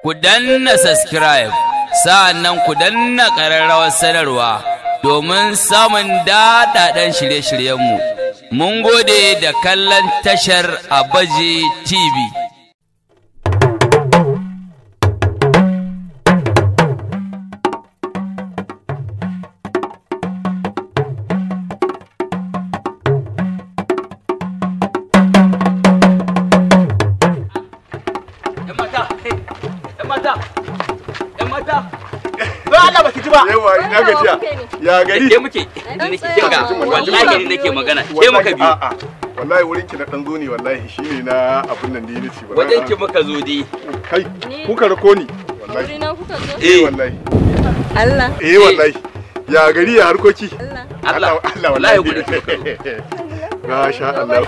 Ku danna subscribe, sa'annan ku danna ƙararrawar sanarwa domin samun daɗaɗɗen shirye-shiryenmu. Mun gode da kallon tashar Abaji TV. Yawa ina gajiya. Ya gari. Ke muke. Kinga wallahi ni nake magana. Ke muka biyu. A'a. Wallahi wurin ki na dan zo ne wallahi shine na abun nan da ni ba. Wajen ki muka zo dai. Kai kuka rako ni wallahi. Wurina kuka zo? Eh wallahi. Allah. Eh wallahi. Ya gari ya harkoki. Allah Allah wallahi gurin ki muka zo. Masha Allah.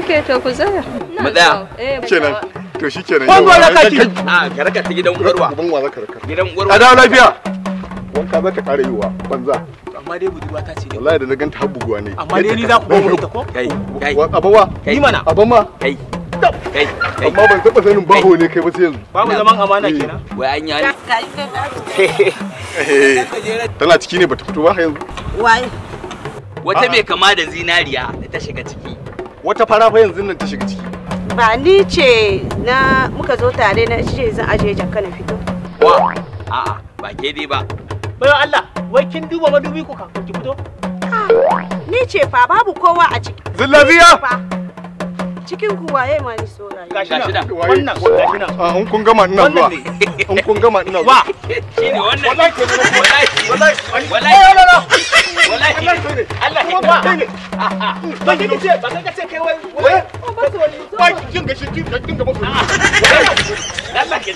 Okay to ku tsaya. Mu tsaya. Eh Kenan. To shikenan. Bango na kaki. A ka raka ta gidan uwarwa. Uban wa zaka raka. Gidan uwarwa. A dawo lafiya. Wanka za ta ƙara yiwa banza. Amma dai budurwa ta ce dai. Wallahi da na ganta har buguwa ne. Amma dai ni za ku bamu ita ko? Kai kai Abawa. Ni mana. Abama. kai kai kai. Amma ban taɓa sanin baho ne kai ba sai yanzu. Babu zaman amana kenan. Wai an yi Tana ciki ne bata fito ba yanzu. Waye? Wata mai kama da zinariya da ta shiga ciki. Wata fara fa yanzu nan ta shiga ciki. Ba ni ce na muka zo tare na ce zan ajiye jakka na fito. Wa? A'a ba ke dai ba. Bayo Allah, wai kin duba madubi ku kafin ki fito? Ni ce fa babu kowa a ciki. Zillabiya! Fa. Cikin ku waye ma ni sorayi. Gashi Gashi nan. nan. Wannan gashi nan. A in kun gama ina zuwa. Wannan ne. In kun gama ina zuwa. Wa? Shine wannan. Wallahi ke ne. Wallahi. Wallahi. Wallahi. Wallahi. Allah Wa? Ba kai kace, ba kai kace kai wai wai Ba kin ga shi kin ga kin ga masoyi. Allah ke.